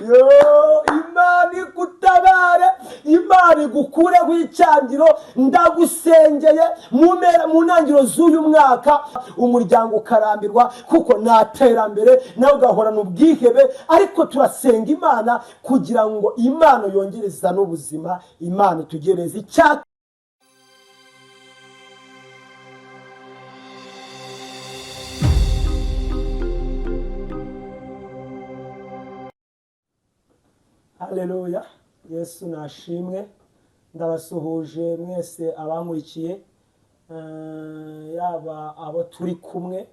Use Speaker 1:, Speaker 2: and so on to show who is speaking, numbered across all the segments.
Speaker 1: Yo, Imana igutabare, Imana igukureho icyangiro. Ndagusengeye mu mpera, mu ntangiriro z'uyu mwaka, umuryango ukarambirwa kuko nta terambere, nawe ugahorana ubwihebe. Ariko turasenga Imana kugira ngo Imana yongere izane ubuzima, Imana itugereze icya. Haleluya, Yesu nashimwe. Ndabasuhuje mwese abankurikiye, yaba abo turi kumwe,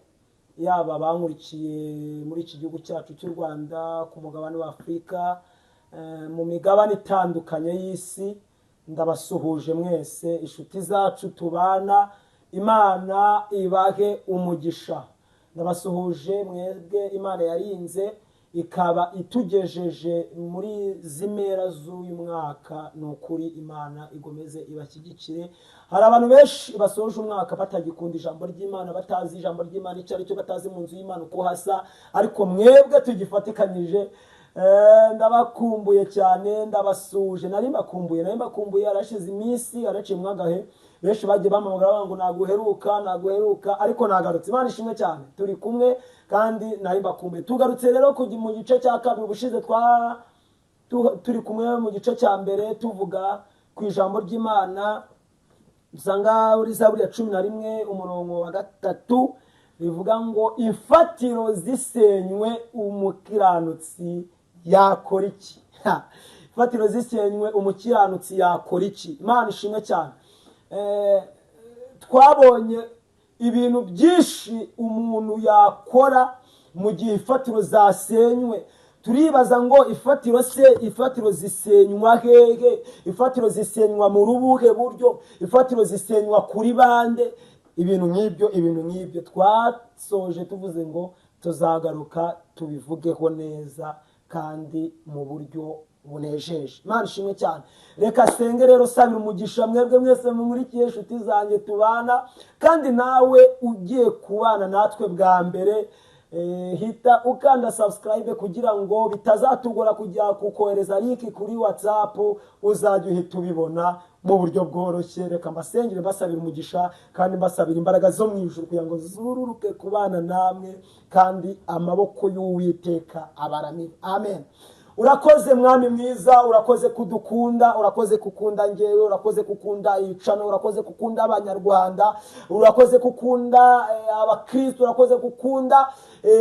Speaker 1: yaba abankurikiye muri iki gihugu cyacu cy'u Rwanda, ku mugabane wa Afurika, mu migabane itandukanye y'isi. Ndabasuhuje mwese, inshuti zacu tubana, Imana ibahe umugisha. Ndabasuhuje mwebwe Imana yarinze ikaba itugejeje muri zimera z'uyu mwaka. Ni ukuri Imana igomeze ibashyigikire. Hari abantu benshi basoje umwaka batagikunda ijambo ry'Imana, batazi ijambo ry'Imana icyo ari cyo, batazi mu nzu y'Imana uko hasa, ariko mwebwe tugifatikanyije, ndabakumbuye cyane, ndabasuje. Nari mbakumbuye, nari mbakumbuye. Harashize iminsi, haraciye mwagahe, benshi bagiye bampamagara bavuga ngo naguheruka, naguheruka, ariko nagarutse. Imana ishimwe cyane, turi kumwe kandi nari mbakumbuye. Tugarutse rero mu gice cya kabiri. Ubushize turi kumwe mu gice cya mbere tuvuga ku ijambo ry'Imana dusanga muri Zaburi ya 11 umurongo wa 3, rivuga ngo imfatiro zisenywe umukiranutsi yakora iki? Ha! Imfatiro zisenywe umukiranutsi yakora iki? Imana ishimwe cyane. Twabonye ibintu byinshi umuntu yakora mu gihe imfatiro zasenywe. Turibaza ngo ifatiro se, ifatiro zisenywa hehe? Ifatiro zisenywa mu rubuhe buryo? Ifatiro zisenywa kuri bande? Ibintu nk'ibyo, ibintu nk'ibyo twasoje tuvuze ngo tuzagaruka tubivugeho neza kandi mu buryo bunejeje. Imana ishimwe cyane. Reka senge rero, sabira umugisha mwebwe mwese mumurikiye, inshuti zanjye tubana, kandi nawe ugiye kubana natwe bwa mbere, hita ukanda subscribe kugira ngo bitazatugora kujya kukohereza link kuri WhatsApp, uzajya uhita ubibona mu buryo bworoshye. Reka mbasengere, mbasabira umugisha kandi mbasabira imbaraga zo mu ijuru kugira ngo zururuke kubana namwe, kandi amaboko y'Uwiteka abaramire. Amen. Urakoze Mwami mwiza, urakoze kudukunda, urakoze kukunda ngewe, urakoze kukunda icano, urakoze kukunda Abanyarwanda, urakoze kukunda abakristo, urakoze kukunda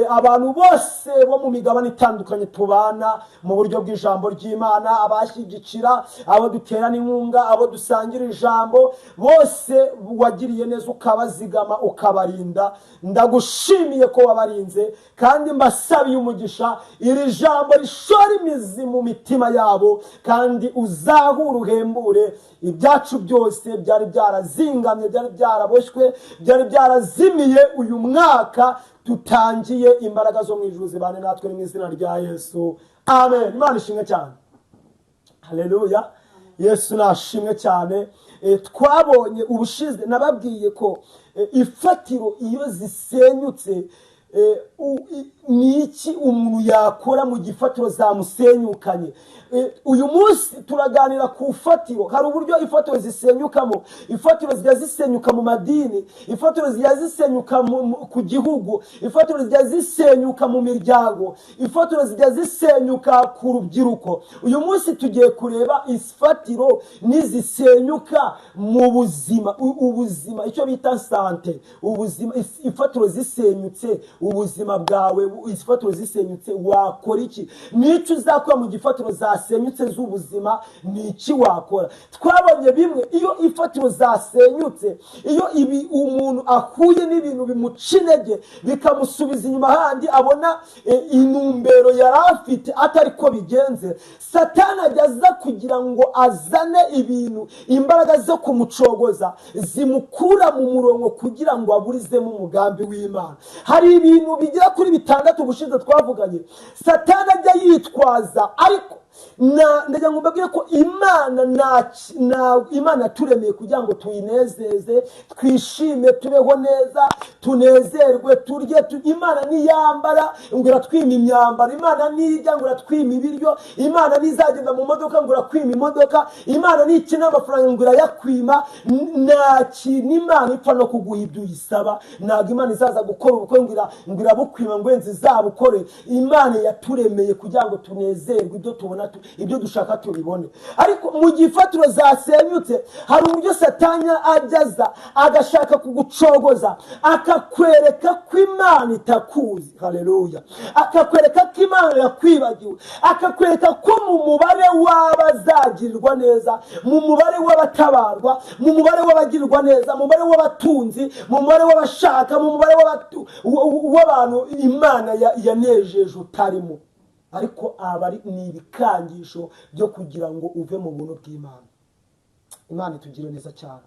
Speaker 1: abantu bose bo mu migabane itandukanye tubana mu buryo bw'ijambo ry'Imana, abashyigikira, abo duterana inkunga, abo dusangira ijambo, bose wagiriye neza ukabazigama, ukabarinda. Ndagushimiye ko wabarinze kandi mbasabiye umugisha. Iri jambo rishora imizi mu mitima yabo, kandi uzahure uhembure ibyacu byose byari byarazingamye, byari byaraboshywe, byari byarazimiye. Uyu mwaka tutangiye, imbaraga zo mu ijuru zibane natwe mu izina rya Yesu, amen. Imana ishimwe cyane. Haleluya, Yesu nashimwe cyane. Twabonye ubushize, nababwiye ko ifatiro iyo zisenyutse, ni iki umuntu yakora mu gifatiro zamusenyukanye? Uyu munsi turaganira ku fatiro. Hari uburyo ifatiro zisenyukamo. Ifatiro zijya zisenyuka mu madini, ifatiro zijya zisenyuka ku gihugu, ifatiro zijya zisenyuka mu miryango, ifatiro zijya zisenyuka ku rubyiruko. Uyu munsi tugiye kureba ifatiro nizisenyuka mu buzima, ubuzima, icyo bita santé, ubuzima. Ifatiro zisenyutse, ubuzima bwawe, ifatiro zisenyutse wakora iki? N'icyo uzakora mu gifatiro zasenyutse z'ubuzima, ni iki wakora? Twabonye bimwe. Iyo ifatiro zasenyutse, iyo ibi umuntu ahuye n'ibintu bimuca intege, bikamusubiza inyuma handi abona intumbero yari afite atari ko bigenze, Satani ajya aza kugira ngo azane ibintu, imbaraga zo kumucogoza zimukura mu murongo kugira ngo aburizemo umugambi w'Imana. Hari ibintu bigera kuri bitandatu ubushize twavuganye Satani ajya yitwaza, ariko Ndagira ngo mbabwire ko Imana Imana yaturemeye kugira ngo tuyinezeze, twishime, tubeho neza, tunezerwe, turye. Imana niyambara ngo iratwima imyambaro, Imana nirya ngo iratwima ibiryo, Imana nizagenda mu modoka ngo irakwima imodoka, Imana nikina amafaranga ngo irayakwima. Nta kintu Imana ipfa no kuguha ibyo uyisaba. Ntabwo Imana izaza gukora ubukwe ngo irabukwima, ngo wenda izabukore. Imana yaturemeye kugira ngo tunezerwe, ibyo tubona ibyo dushaka tubibone. Ariko mu gihe ifatiro zasenyutse, hari uburyo Satanya ajyaza agashaka kugucogoza, akakwereka ko Imana itakuzi. Haleluya! Akakwereka ko Imana yakwibagiwe, akakwereka ko mu mubare w'abazagirirwa neza, mu mubare w'abatabarwa, mu mubare w'abagirirwa neza, mu mubare w'abatunzi, mu mubare w'abashaka, mu mubare w'abantu Imana yanejeje utarimo. Ariko aba ari ni ibikangisho byo kugira ngo uve mu buntu bw'Imana. Imana itugire neza cyane.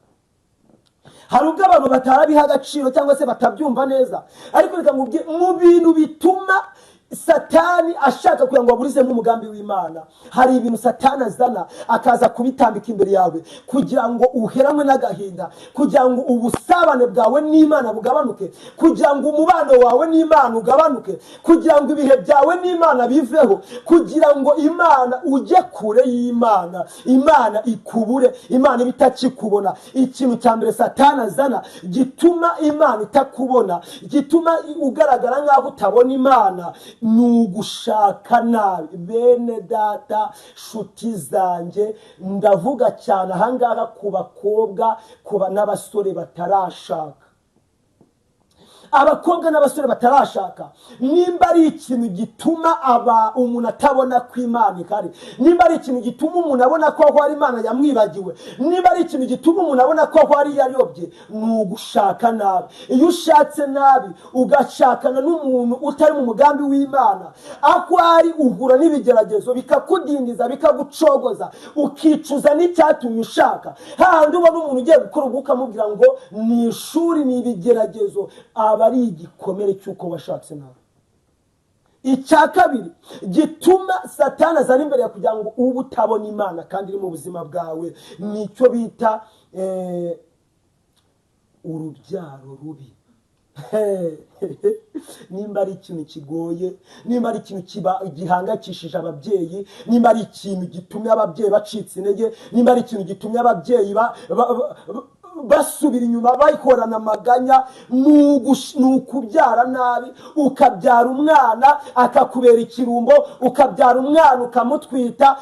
Speaker 1: Hari ubwo abantu batarabiha agaciro cyangwa se batabyumva neza, ariko reka nkubwire, mu bintu bituma Satani ashaka kugira ngo aburizemo umugambi w'Imana, hari ibintu Satani azana akaza kubitambika imbere yawe kugira ngo uheranwe n'agahinda, kugira ngo ubusabane bwawe n'Imana bugabanuke, kugira ngo umubano wawe n'Imana ugabanuke, kugira ngo ibihe byawe n'Imana biveho, kugira ngo Imana ujye kure y'Imana, Imana ikubure, Imana iba itakikubona. Ikintu cya mbere Satani azana gituma Imana itakubona, gituma ugaragara nk'aho utabona Imana, ni ugushaka nabi. Bene data, shuti zanjye, ndavuga cyane ahangaha ku bakobwa, ku n'abasore batarashaka. Abakobwa n'abasore batarashaka, nimba ari ikintu gituma aba umuntu atabona ko Imana ihari, nimba ari ikintu gituma umuntu abona ko aho ari Imana yamwibagiwe, nimba ari ikintu gituma umuntu abona ko aho ari yayobye, ni ugushaka nabi. Iyo ushatse nabi, ugashakana n'umuntu utari mu mugambi w'Imana, aho ari uhura n'ibigeragezo bikakudindiza, bikagucogoza, ukicuza n'icyatumye ushaka. Hahandi ubona umuntu ugiye gukora ubukwe ukamubwira ngo ni ishuri, ni ibigeragezo, aba ari igikomere cy'uko washatse nabi. Icya kabiri gituma Satani azana imbere yawe kugira ngo ube utabona Imana kandi iri mu buzima bwawe, ni icyo bita urubyaro rubi. Nimba ari ikintu kigoye, nimba ari ikintu gihangayikishije ababyeyi, nimba ari ikintu gitumye ababyeyi bacitse intege, nimba ari ikintu gitumye ababyeyi basubira inyuma bayikorana amaganya, ni ukubyara nabi. Ukabyara umwana akakubera ikirumbo, ukabyara umwana ukamutwita,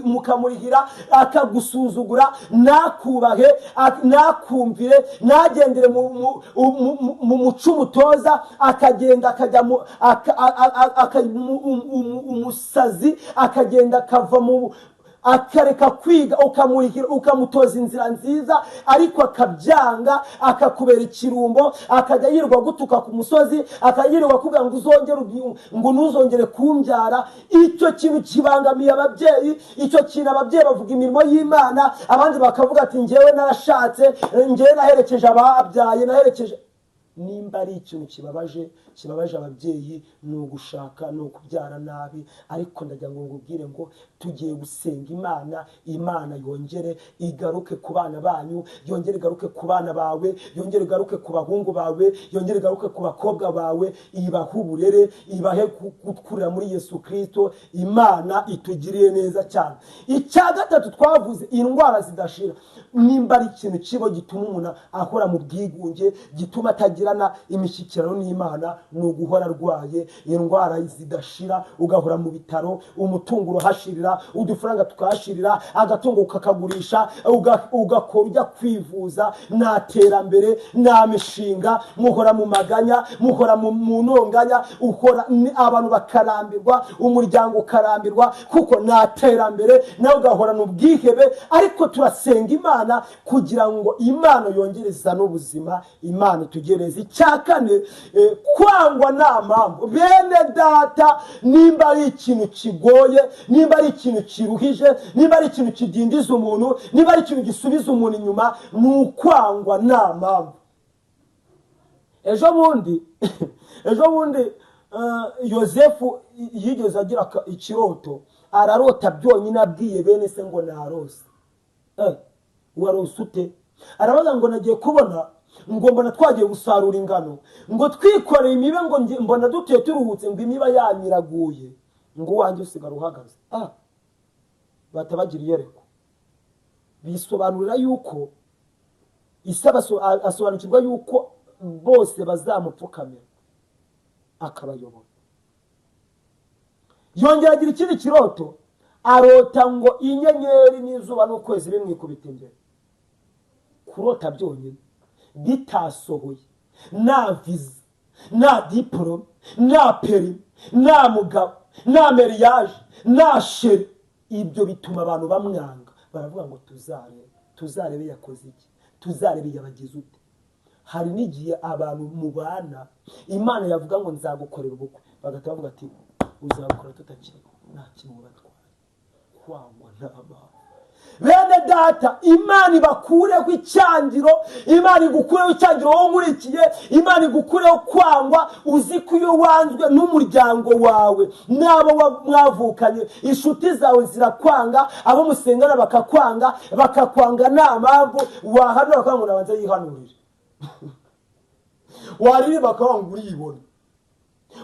Speaker 1: mukamurihira, akagusuzugura, ntakubahe, ntakumvire, ntagendere mu muco umutoza, akagenda akajya mu umusazi, akagenda akava mu akareka kwiga, ukamurihira, ukamutoza inzira nziza, ariko akabyanga, akakubera ikirumbo, akajya yirirwa gutuka ku musozi, akajya yirirwa akubwira ngo uzongere ngo ntuzongere kumbyara. Icyo kintu kibangamiye ababyeyi. Icyo kintu ababyeyi bavuga imirimo y'Imana, abandi bakavuga ati: "Njyewe narashatse, njyewe naherekeje ababyaye, naherekeje." Nimba ari ikintu kibabaje ababyeyi, ni ugushaka, ni ukubyara nabi. Ariko ndagira ngo ngubwire ngo tugiye gusenga Imana, Imana yongere igaruke ku bana banyu, yongere igaruke ku bana bawe, yongere igaruke ku bahungu bawe, yongere igaruke ku bakobwa bawe, ibahe uburere, ibahe gukurira muri Yesu Kirisito. Imana itugiriye neza cyane. Icya gatatu twavuze, indwara zidashira. Nimba ari ikintu kibo gituma umuntu ahora mu bwigunge, gituma atagirana imishyikirano n'Imana, ni uguhora arwaye indwara zidashira, ugahora mu bitaro, umutungo urahashirira, udufaranga tukahashirira, agatungo ukakagurisha, ugakora ujya kwivuza, nta terambere, nta mishinga, muhora mu maganya, muhora mu ntonganya, uhora abantu bakarambirwa, umuryango ukarambirwa kuko nta terambere, nawe ugahorana ubwihebe. Ariko turasenga Imana kugira ngo Imana yongere izane ubuzima, Imana itugereze. Icya kane, kwangwa nta mpamvu. Bene data, nimba ari ikintu kigoye, nimba ari ikintu kiruhije, nimba ari ikintu kidindiza umuntu, nimba ari ikintu gisubiza umuntu inyuma, ni ukwangwa nta mpamvu. Ejo bundi Yosefu yigeze agira ikiroto, ararota byonyine abwiye bene se ngo narose. Warose ute? Arabaza ngo nagiye kubona, ngo mbona twagiye gusarura ingano, ngo twikoreye imiba, ngo mbona dutuye turuhutse, ngo imiba yanyu iraguye, ngo uwanjye usigara uhagaze. Bahita bagira iyerekwa, bisobanurira yuko isi asobanukirwa yuko bose bazamupfukamira akabayobora. Yongera agira ikindi kiroto, arota ngo inyenyeri n'izuba n'ukwezi bimwikubita imbere. Kurota byonyine bitasohoye, nta viza, nta diporome, nta permis, nta mugabo, nta mariage, nta chéri, ibyo bituma abantu bamwanga. Baravuga ngo tuzarebe, tuzarebe yakoze iki, tuzarebe yabagize ute. Hari n'igihe abantu mubana, Imana yavuga ngo nzagukorera ubukwe, bagahita bavuga ati uzabukora tutakiri, nta kintu batwaye. Kwangwa nta mpamvu. Bene data, Imana ibakureho icyangiro, Imana igukureho icyangiro wowe nkurikiye, Imana igukureho kwangwa. Uzi ko iyo wanzwe n'umuryango wawe n'abo mwavukanye, inshuti zawe zirakwanga, abo musengana bakakwanga, bakakwanga nta mpamvu. Wahanura bakavuga ngo nabanze yihanurire, waririmba bakavuga ngo uribona,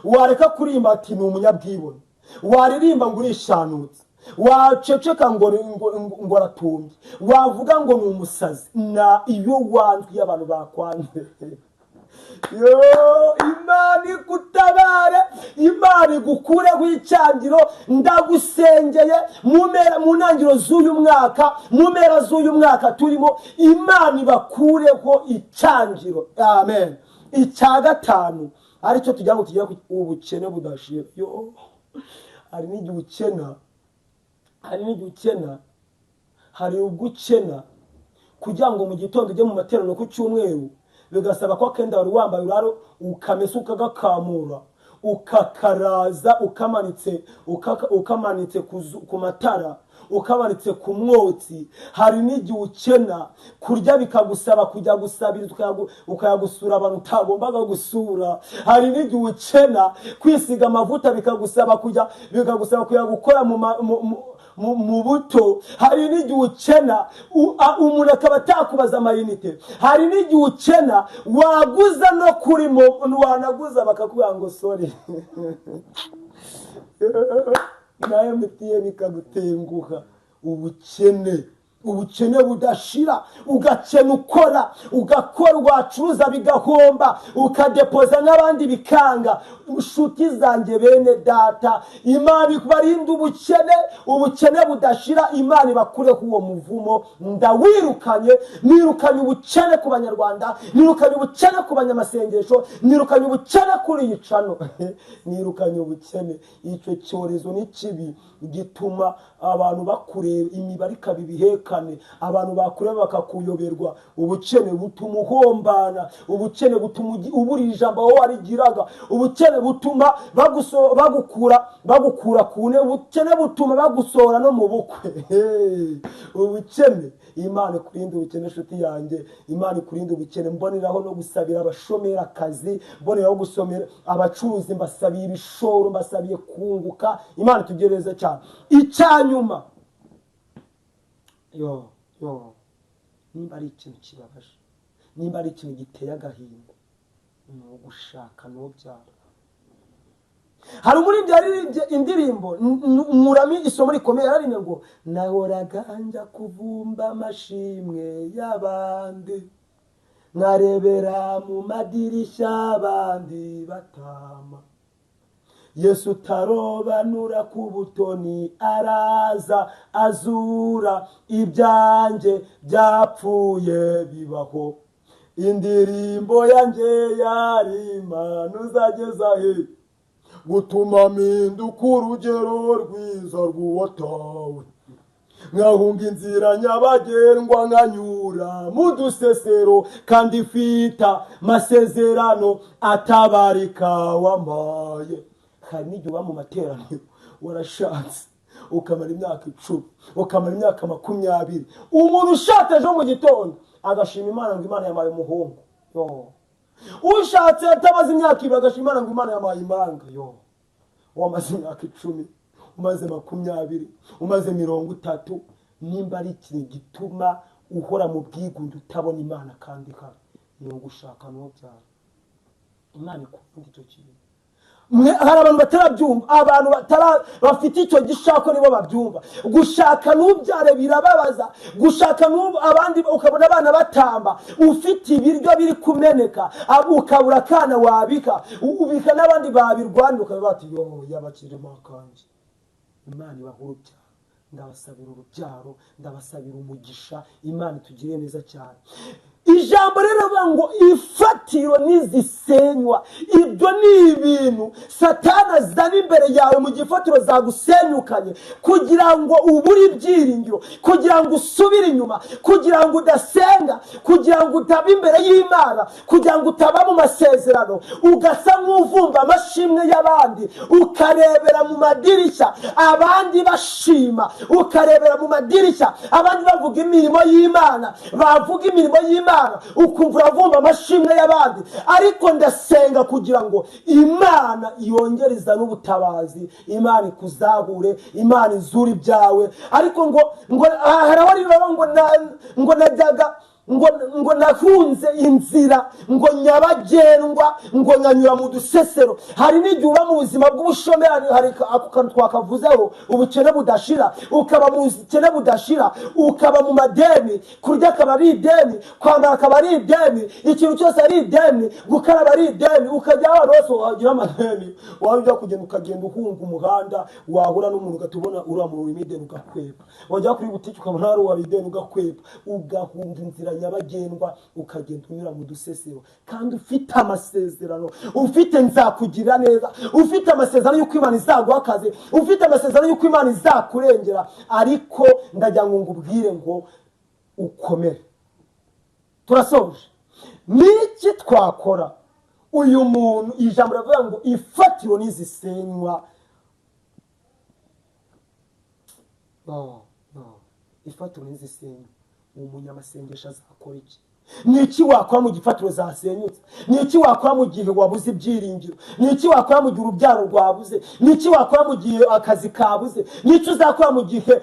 Speaker 1: wareka kuririmba ati ni umunyabwibone, waririmba ngo urishanutse, waceceka ngo aratumbye, wavuga ngo ni umusazi. Na iyo wanzwe, iyo abantu bakwanze, yo Imana igutabare, Imana igukureho icyangiro. Ndagusengeye mu ntangiriro z'uyu mwaka, mu mpera z'uyu mwaka turimo, Imana ibakureho icyangiro. Amen. Icya gatanu aricyo tugira ngo tugere ku ubukene budashira. Yo, hari n'igihe ukena, hari n'igihe ukena, hari ubwo ukena kugira ngo mu gitondo ujye mu materaniro ku cyumweru, bigasaba ko akenda wari wambaye uraro ukamesa, ukagakamura, ukakaraza, ukamanitse ku matara, ukamanitse ku mwotsi. Hari n'igihe ukena kurya bikagusaba kujya gusabiriza, ukajya gusura abantu utagombaga gusura. Hari n'igihe ukena kwisiga amavuta bikagusaba kujya, bikagusaba kujya gukora mu buto. Hari n'igihe ukena umuntu akaba atakubaza amayinite. Hari n'igihe ukena waguza no kuri mo, wanaguza bakakubwira ngo sorry, na MTN ikagutenguha. Ubukene, ubukene budashira. Ugakena ukora, ugakora, wacuruza bigahomba, ukadepoza n'abandi bikanga. Inshuti zanjye, bene data, Imana ibarinde ubukene, ubukene budashira. Imana ibakureho uwo muvumo. Ndawirukanye, nirukanye ubukene ku Banyarwanda, nirukanye ubukene ku banyamasengesho, nirukanye ubukene kuri iyi channel, nirukanye ubukene. Icyo cyorezo ni kibi, gituma abantu bakureba, imibare ikaba ibihekane, abantu bakureba bakakuyoberwa. Ubukene butuma uhombana, ubukene butuma ubura ijambo aho warigiraga, ubukene butuma bagukura ku ntebe, ubukene butuma bagusohora no mu bukwe. Hey, ubukene, Imana ikurinde ubukene. Inshuti yanjye, Imana ikurinde ubukene. Mboneraho no gusabira abashomeri akazi, mboneraho gusomera abacuruzi, mbasabiye ibishoro, mbasabiye kunguka. Imana itugereze cyane. Icyanyuma, yo yo, nimba ari ikintu kibabaje, nimba ari ikintu giteye agahinda, ni ugushaka n'ubyara. Hari umuririmbyi yaririmbye indirimbo, nkuramo isomo rikomeye. Yararimbye ngo nahoraga njya kuvumba amashimwe y'abandi, nkarebera mu madirishya abandi batama. Yesu utarobanura ku butoni araza azura ibyanjye byapfuye bibaho. Indirimbo yanjye yari Imana uzageza he gutuma mpinduka urugero rwiza rw'uwatawe, nkahunga inzira nyabagendwa, nkanyura mu dusesero, kandi ifita masezerano atabarika wampaye. Hari n'igihe uba mu materaniro warashatse, ukamara imyaka 10, ukamara imyaka 20. Umuntu ushatse ejo mu gitondo agashima Imana ngo Imana yampaye umuhungu. Yo. Ushatse atamaze imyaka 2 agashima Imana ngo Imana yamuhaye impanga. Yo, wamaze imyaka 10, umaze 20, umaze 30, nimba ari ikintu gituma uhora mu bwigunge utabona Imana kandi ihari, ni ugushaka n'ubyara. Imana ikunda icyo kintu. Hari abantu batarabyumva, abantu bafite icyo gishako nibo babyumva. Gushaka n'ubyare birababaza, gushaka n'ubu abandi ukabona abana batamba, ufite ibiryo biri kumeneka, ukabura akana wabika, ubika n'abandi babirwanira, ukavuga bati yo yabakirimo akanjye. Imana ibaha urubyaro. Ndabasabira urubyaro, ndabasabira umugisha, Imana itugirire neza cyane. Ijambo rero rivuga ngo ifatiro nizisenywa, ibyo ni ibintu Satani azana imbere yawe mu gihe ifatiro zagusenyukanye, kugira ngo ubure ibyiringiro, kugira ngo usubire inyuma, kugira ngo udasenga, kugira ngo utaba imbere y'Imana, kugira ngo utaba mu masezerano, ugasa nk'uvumba amashimwe y'abandi, ukarebera mu madirishya abandi bashima, ukarebera mu madirishya abandi bavuga imirimo y'Imana, bavuga imirimo y'Imana ukumva uravumba amashimwe y'abandi. Ariko ndasenga kugira ngo Imana yongere izane ubutabazi, Imana ikuzahure, Imana izure ibyawe. Ariko ngo hari aho rivuga ngo ngo najyaga ngo nahunze inzira ngo nyabagendwa, ngo nkanyura mu dusesero. Hari n'igihe uba mu buzima bw'ubushomeri, hari ako kantu twakavuzeho, ubukene budashira, ukaba mu bukene budashira, ukaba mu madeni, kurya akaba ari ideni, kwambara akaba ari ideni, ikintu cyose ari ideni, gukaraba ari ideni, ukajya ahantu hose wagira amadeni, waba ujya kugenda ukagenda uhunga umuhanda, wahura n'umuntu ugahita ubona uriya muntu urimo ideni ugakwepa, wajya kuri butike ukabona hari uwaba ideni ugakwepa, ugahunga inzira nyabagendwa, ukagenda unyura mu dusesero, kandi ufite amasezerano, ufite nzakugira neza, ufite amasezerano y'uko Imana izaguha akazi, ufite amasezerano y'uko Imana izakurengera. Ariko ndagira ngo ngubwire ngo ukomere. Turasoje. Niki twakora? Uyu muntu, ijambo riravuga ngo ifatiro nizisenywa, no, no, ifatiro nizisenywa, umunyamasengesho azakora iki? Ni iki wakora mu gifatiro zasenyutse? Ni iki wakora mu gihe wabuze ibyiringiro? Ni iki wakora mu gihe urubyaro rwabuze? Ni iki wakora mu gihe akazi kabuze? Ni iki uzakora mu gihe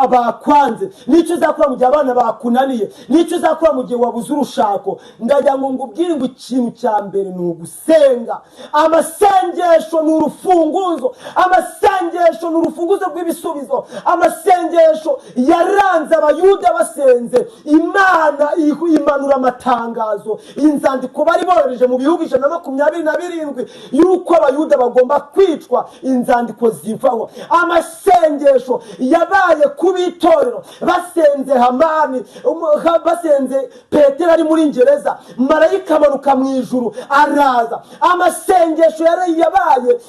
Speaker 1: bakwanze? Ni iki uzakora mu gihe abana bakunaniye? Ni iki uzakora mu gihe wabuze urushako? Ndagira ngo ngubwire ngo ikintu cya mbere ni ugusenga. Amasengesho ni urufunguzo, amasengesho ni urufunguzo rw'ibisubizo. Amasengesho yaranze Abayuda, basenze Imana imanura amatangazo, inzandiko bari bohereje mu bihugu 127 y'uko Abayuda bagomba kwicwa, inzandiko zivaho. Amasengesho yabaye ku b'itorero, basenze Hamani, basenze Petero ari muri gereza, marayika amanuka mu ijuru araza. Amasengesho yari yabaye,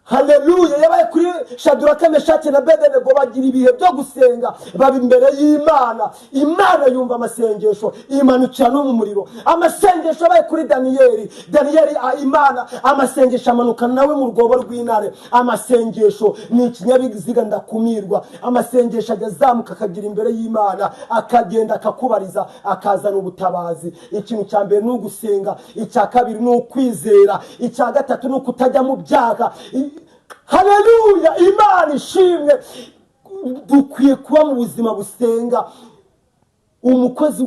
Speaker 1: haleluya, yabaye kuri Shaduraka, Meshaki na Bedenego, bagira ibihe byo gusenga, baba imbere y'Imana, Imana yumva amasengesho, imanukira no mu muriro. Amasengesho yabaye kuri Daniyeli, Daniyeli Imana amasengesho amanuka nawe mu rwobo rw'intare. Amasengesho ni ikinyabiziga ndakumirwa. Amasengesho ajya azamuka akagera imbere y'Imana, akagenda akakubariza, akazana ubutabazi. Ikintu cya mbere ni ugusenga, icya kabiri ni ukwizera, icya gatatu ni ukutajya mu byaha. Haleluya, Imana ishimwe. Dukwiye kuba mu buzima busenga. Umukozi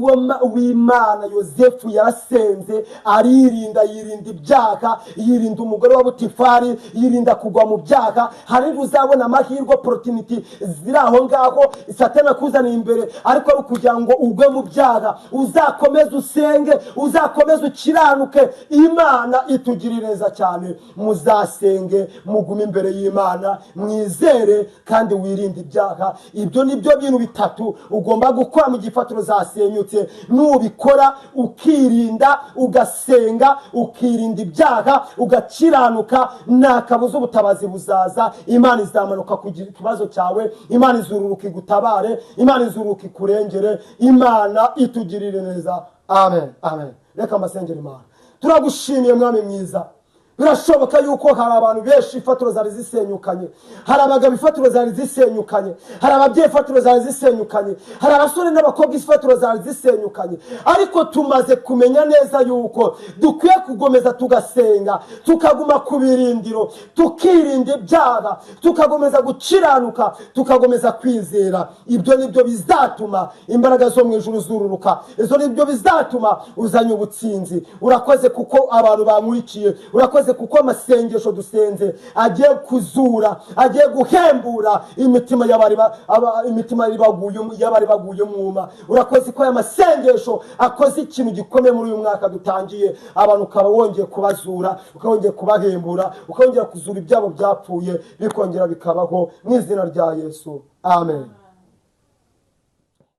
Speaker 1: w'Imana Yosefu yarasenze, aririnda, yirinda ibyaha, yirinda umugore wa Butifari, yirinda kugwa mu byaha. Hari n'igihe uzabona amahirwe, opportunity ziri aho ngaho, Satani akuzaniye imbere, ariko ari ukugira ngo ugwe mu byaha. Uzakomeze usenge, uzakomeze ukiranuke. Imana itugirire neza cyane. Muzasenge, mugume imbere y'Imana, mwizere kandi wirinde ibyaha. Ibyo ni byo bintu bitatu ugomba gukora mu gifatiro zasenyutse. Nubikora, ukirinda, ugasenga, ukirinda ibyaha, ugakiranuka, nta kabuza ubutabazi buzaza. Imana izamanuka ku kibazo cyawe, Imana izururuka igutabare, Imana izururuka ikurengere. Imana itugirire neza. Amen, amen. Reka amasengero. Imana, turagushimiye Mwami mwiza. Birashoboka yuko hari abantu benshi ifatiro zari zisenyukanye, hari abagabo ifatiro zari zisenyukanye, hari ababyeyi ifatiro zari zisenyukanye, hari abasore n'abakobwa ifatiro zari zisenyukanye. Ariko tumaze kumenya neza yuko dukwiye kugomeza tugasenga, tukaguma ku birindiro, tukirinda ibyaha, tugakomeza gukiranuka, tugakomeza kwizera. Ibyo nibyo bizatuma imbaraga zo mu ijuru zururuka, ibyo nibyo bizatuma uzanye ubutsinzi. Urakoze kuko abantu bankurikiye. Urakoze kuko amasengesho dusenze agiye kuzura, agiye guhembura imitima y'abari imitima y'abari baguye mwuma. Urakoze ko aya masengesho akoze ikintu gikomeye muri uyu mwaka dutangiye, abantu ukaba wongeye kubazura, ukaba wongeye kubahembura, ukaba wongera kuzura ibyabo byapfuye, bikongera bikabaho, mu izina rya Yesu, amen.